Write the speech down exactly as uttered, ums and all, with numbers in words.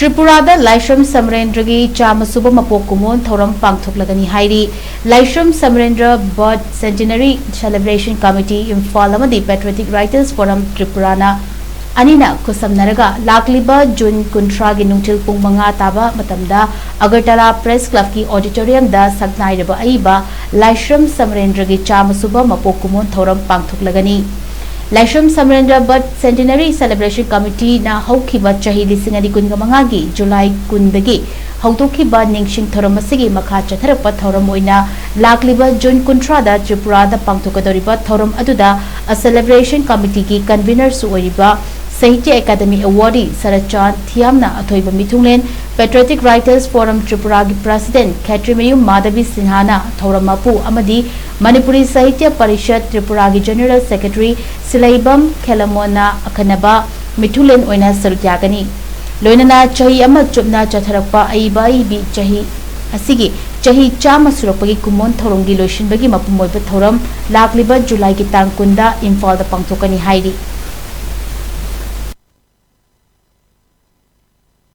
ꯇ꯭ꯔꯤꯄꯨꯔꯥꯗ ꯂꯥꯏꯁ꯭ꯔꯝ ꯁꯃꯔꯦꯟꯗ꯭ꯔꯒꯤ ꯆꯥꯝꯃ ꯁꯨꯕ ꯃꯄꯣꯛ ꯀꯨꯝꯑꯣꯟ ꯊꯧꯔꯝ ꯄꯥꯡꯊꯣꯛꯂꯒꯅꯤ ꯍꯥꯏꯔꯤ꯫ ꯂꯥꯏꯁ꯭ꯔꯝ ꯁꯃꯔꯦꯟꯗ꯭ꯔ Birth Centenary Celebration Committee Imphal ꯑꯃꯗꯤ Patriotic Writers Forum ꯇ꯭ꯔꯤꯄꯨꯔꯥꯅ ꯑꯅꯤꯅ ꯈꯨꯠꯁꯝꯅꯔꯒ ꯂꯥꯛꯂꯤꯕ ꯖꯨꯟ ꯀꯨꯟꯊ꯭ꯔꯥꯒꯤ ꯅꯨꯡꯊꯤꯜ ꯄꯨꯡ ꯃꯉꯥ ꯇꯥꯕ ꯃꯇꯝꯗ ꯑꯒꯔꯇꯂꯥ Press Clubꯀꯤ auditoriumꯗ ꯁꯛꯅꯥꯏꯔꯕ ꯑꯏꯕ ꯂꯥꯏꯁ꯭ꯔꯝ ꯁꯃꯔꯦꯟꯗ꯭ꯔꯒꯤ ꯆꯥꯝꯃ ꯁꯨꯕ ꯃꯄꯣꯛ ꯀꯨꯝꯑꯣꯟ ꯊꯧꯔꯝ ꯄꯥꯡꯊꯣꯛꯂꯒꯅꯤ꯫ ꯂꯥꯏꯁ꯭ꯔꯝ ꯁꯃꯔꯦꯟꯗ꯭ꯔ Birth Centenary Celebration Committeeꯅ ꯍꯧꯈꯤꯕ ꯆꯍꯤ ꯂꯤꯁꯤꯡ ꯑꯅꯤ ꯀꯨꯟꯒ ꯃꯉꯥꯒꯤ ꯖꯨꯂꯥꯏ ꯀꯨꯟꯗꯒꯤ ꯍꯧꯗꯣꯛꯈꯤꯕ ꯅꯤꯡꯁꯤꯡ ꯊꯧꯔꯝ ꯑꯁꯤꯒꯤ ꯃꯈꯥ ꯆꯠꯊꯔꯛꯄ ꯊꯧꯔꯝ ꯑꯣꯏꯅ ꯂꯥꯛꯂꯤꯕ ꯖꯨꯟ ꯀꯨꯟꯊ꯭ꯔꯥꯗ ꯇ꯭ꯔꯤꯄꯨꯔꯥꯗ ꯄꯥꯡꯊꯣꯛꯀꯗꯧꯔꯤꯕ ꯊꯧꯔꯝ ꯑꯗꯨꯗ A Celebration Committeeꯒꯤ convenerꯁꯨ ꯑꯣꯏꯔꯤꯕ ꯁꯥꯍꯤꯇ꯭ꯌ ꯑꯦꯀꯥꯗꯃꯤ awardee ꯁꯔꯠꯆꯥꯟ ꯊꯤꯌꯥꯝꯅ ꯑꯊꯣꯏꯕ ꯃꯤꯊꯨꯡꯂꯦꯟ, Patriotic Writers Forum ꯇ꯭ꯔꯤꯄꯨꯔꯥꯒꯤ president ꯈꯦꯇ꯭ꯔꯤꯃꯌꯨꯝ ꯃꯥꯙꯕꯤ ꯁꯤꯟꯍꯥꯅ ꯊꯧꯔꯝ ꯃꯄꯨ ꯑꯃꯗꯤ ꯃꯅꯤꯄꯨꯔꯤ ꯁꯥꯍꯤꯇ꯭ꯌ ꯄꯔꯤꯁꯠ ꯇ꯭ꯔꯤꯄꯨꯔꯥꯒꯤ general secretary ꯁꯤꯂꯩꯕꯝ ꯈꯦꯂꯃꯣꯟꯅ ꯑꯈꯟꯅꯕ ꯃꯤꯊꯨꯡꯂꯦꯟ ꯑꯣꯏꯅ ꯁꯔꯨꯛ ꯌꯥꯒꯅꯤ꯫ ꯂꯣꯏꯅꯅ ꯆꯍꯤ ꯑꯃ ꯆꯨꯞꯅ ꯆꯠꯊꯔꯛꯄ ꯑꯏꯕ ꯑꯏꯕꯤ ꯆꯍꯤ ꯑꯁꯤꯒꯤ ꯆꯍꯤ ꯆꯥꯝꯃ ꯁꯨꯔꯛꯄꯒꯤ ꯀꯨꯝꯑꯣꯟ ꯊꯧꯔꯝꯒꯤ ꯂꯣꯏꯁꯤꯟꯕꯒꯤ ꯃꯄꯨꯡ ꯑꯣꯏꯕ ꯊꯧꯔꯝ ꯂꯥꯛꯂꯤꯕ ꯖꯨꯂꯥꯏꯒꯤ ꯇꯥꯡ ꯀꯨꯟꯗ ꯏꯝꯐꯥꯜꯗ ꯄꯥꯡꯊꯣꯛꯀꯅꯤ ꯍꯥꯏꯔꯤ꯫